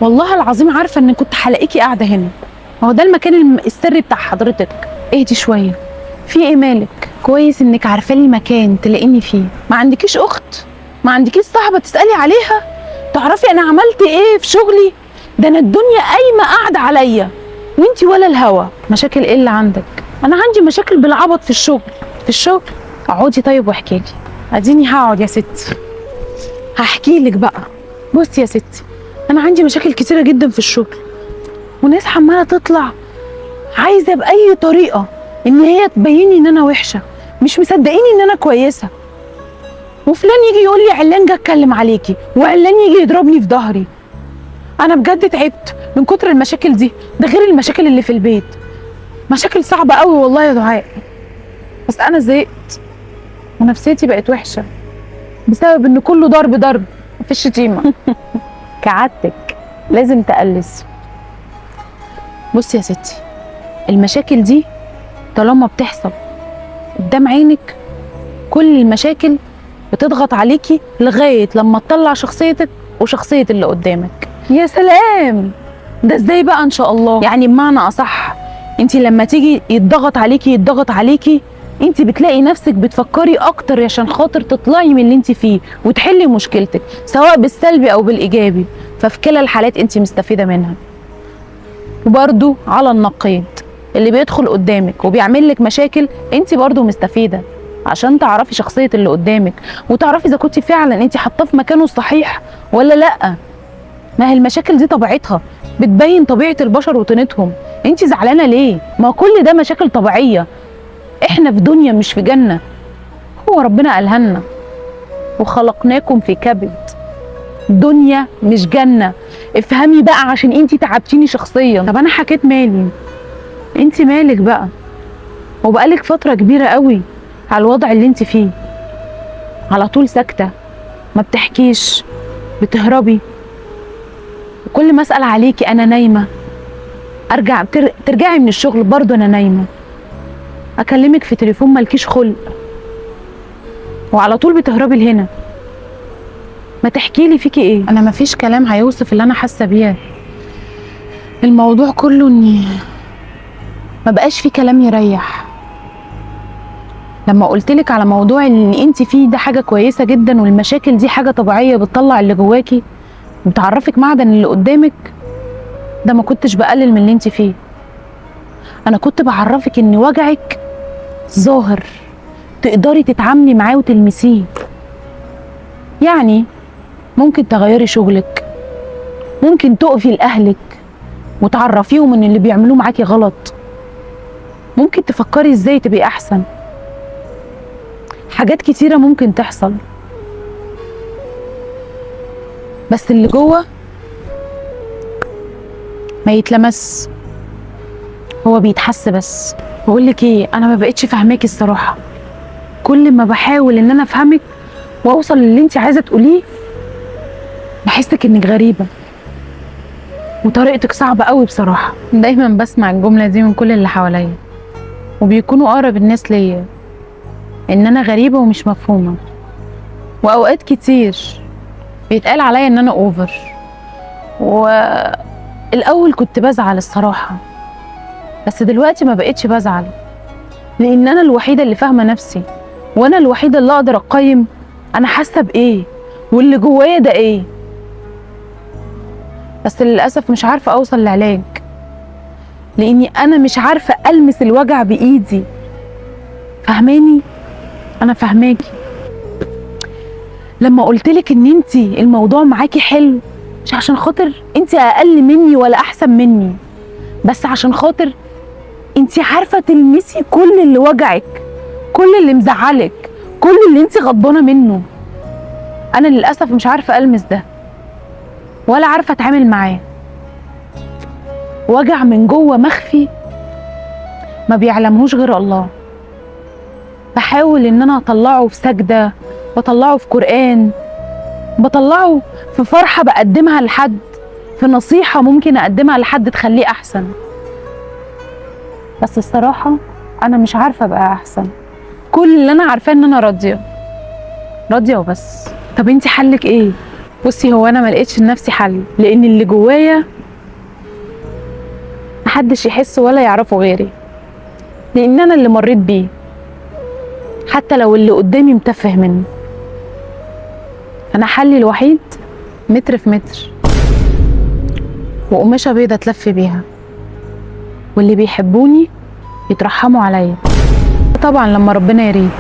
والله العظيم عارفه ان كنت هلاقيكي قاعدة هنا. ما هو ده المكان السري بتاع حضرتك. اهدي شوية، في ايه مالك؟ كويس انك عارفه لي مكان تلاقيني فيه. ما عندكيش اخت؟ ما عندكيش صاحبه تسالي عليها؟ تعرفي انا عملت ايه في شغلي؟ ده انا الدنيا قايمة قاعدة عليا وانتي ولا الهوا. مشاكل ايه اللي عندك؟ انا عندي مشاكل بالعبط في الشغل. في الشغل؟ اقعدي طيب واحكي لي. اديني هقعد يا ستي، هحكي لك بقى. بصي يا ستي، انا عندي مشاكل كتيرة جدا في الشغل، وناس عماله تطلع عايزه باي طريقه ان هي تبيني ان انا وحشة، مش مصدقيني ان انا كويسة. وفلان يجي يقول لي علان جه اتكلم عليكي، وعلان يجي يضربني في ظهري. انا بجد تعبت من كتر المشاكل دي، ده غير المشاكل اللي في البيت. مشاكل صعبة قوي والله يا دعاء. بس انا زهقت ونفسيتي بقت وحشة بسبب ان كله ضرب ضرب، مفيش شتيمه. كعادتك لازم تقلس. بصي يا ستي، المشاكل دي طالما بتحصل قدام عينك، كل المشاكل بتضغط عليكي لغاية لما تطلع شخصيتك وشخصية اللي قدامك. يا سلام، ده ازاي بقى ان شاء الله؟ يعني بمعنى اصح، انت لما تيجي يتضغط عليكي يتضغط عليكي، انت بتلاقي نفسك بتفكري اكتر عشان خاطر تطلعي من اللي انت فيه وتحلي مشكلتك، سواء بالسلبي او بالايجابي. ففي كلا الحالات انت مستفيدة منها. وبرده على النقيض، اللي بيدخل قدامك وبيعمل لك مشاكل انت برده مستفيدة، عشان تعرفي شخصية اللي قدامك وتعرفي اذا كنت فعلا انت حاطاه في مكانه الصحيح ولا لا. ما هي المشاكل دي طبيعتها بتبين طبيعة البشر وطينتهم. انت زعلانة ليه؟ ما كل ده مشاكل طبيعية. احنا في دنيا مش في جنة، هو ربنا قالها لنا، وخلقناكم في كبد. دنيا مش جنة، افهمي بقى عشان انت تعبتيني شخصيا. طب انا حكيت مالي، انت مالك بقى؟ وبقالك فترة كبيرة قوي على الوضع اللي انت فيه، على طول ساكته، ما بتحكيش، بتهربي، وكل ما اسال عليكي انا نايمة، ارجع ترجعي من الشغل برضه انا نايمة، اكلمك في تليفون مالكيش خلق، وعلى طول بتهربي لهنا. ما تحكي لي فيكي ايه؟ انا مفيش كلام هيوصف اللي انا حاسه بيه. الموضوع كله اني ما بقاش في كلام يريح. لما قلتلك على موضوع ان انت فيه ده حاجة كويسة جدا، والمشاكل دي حاجة طبيعية بتطلع اللي جواكي وبتعرفك معدن اللي قدامك، ده ما كنتش بقلل من اللي انت فيه. انا كنت بعرفك ان وجعك ظاهر، تقدري تتعاملي معاه وتلمسيه. يعني ممكن تغيري شغلك، ممكن تقفي لاهلك وتعرفيهم ان اللي بيعملوه معاكي غلط، ممكن تفكري ازاي تبقي احسن. حاجات كتيرة ممكن تحصل، بس اللي جوه ما يتلمس، هو بيتحس بس. بقولك ايه، انا ما بقتش فاهماكي الصراحة. كل ما بحاول ان انا افهمك واوصل للي انت عايزة تقوليه، بحسك انك غريبة وطريقتك صعبة قوي بصراحة. دايما بسمع الجملة دي من كل اللي حواليا، وبيكونوا اقرب الناس ليا، ان انا غريبة ومش مفهومة. واوقات كتير بيتقال عليا ان انا اوفر. والاول كنت بزعل الصراحة، بس دلوقتي ما بقتش بزعل، لان انا الوحيدة اللي فاهمة نفسي، وانا الوحيدة اللي اقدر اقيم انا حاسة بايه واللي جوايا ده ايه. بس للأسف مش عارفة اوصل لعلاج، لاني انا مش عارفة المس الوجع بايدي. فاهماني؟ انا فاهماكي. لما قلتلك ان انتي الموضوع معاكي حلو، مش عشان خاطر انتي اقل مني ولا احسن مني، بس عشان خاطر انتي عارفة تلمسي كل اللي وجعك، كل اللي مزعلك، كل اللي انتي غضبانة منه. انا للأسف مش عارفة المس ده ولا عارفة اتعامل معاه. وجع من جوه مخفي ما بيعلمهوش غير الله. بحاول ان انا اطلعه في سجدة، بطلعه في قرآن، بطلعه في فرحة بقدمها لحد، في نصيحة ممكن اقدمها لحد تخليه احسن. بس الصراحة انا مش عارفة ابقى احسن. كل اللي انا عارفاه ان انا راضية، راضية وبس. طب انتي حلك ايه؟ بصي، هو انا ما لقيتش لنفسي حل، لان اللي جوايا محدش يحس ولا يعرفه غيري، لان انا اللي مريت بيه، حتى لو اللي قدامي متفه منه. انا حلي الوحيد متر في متر وقماشه بيضة اتلف بيها، واللي بيحبوني يترحموا عليا، طبعا لما ربنا يريد.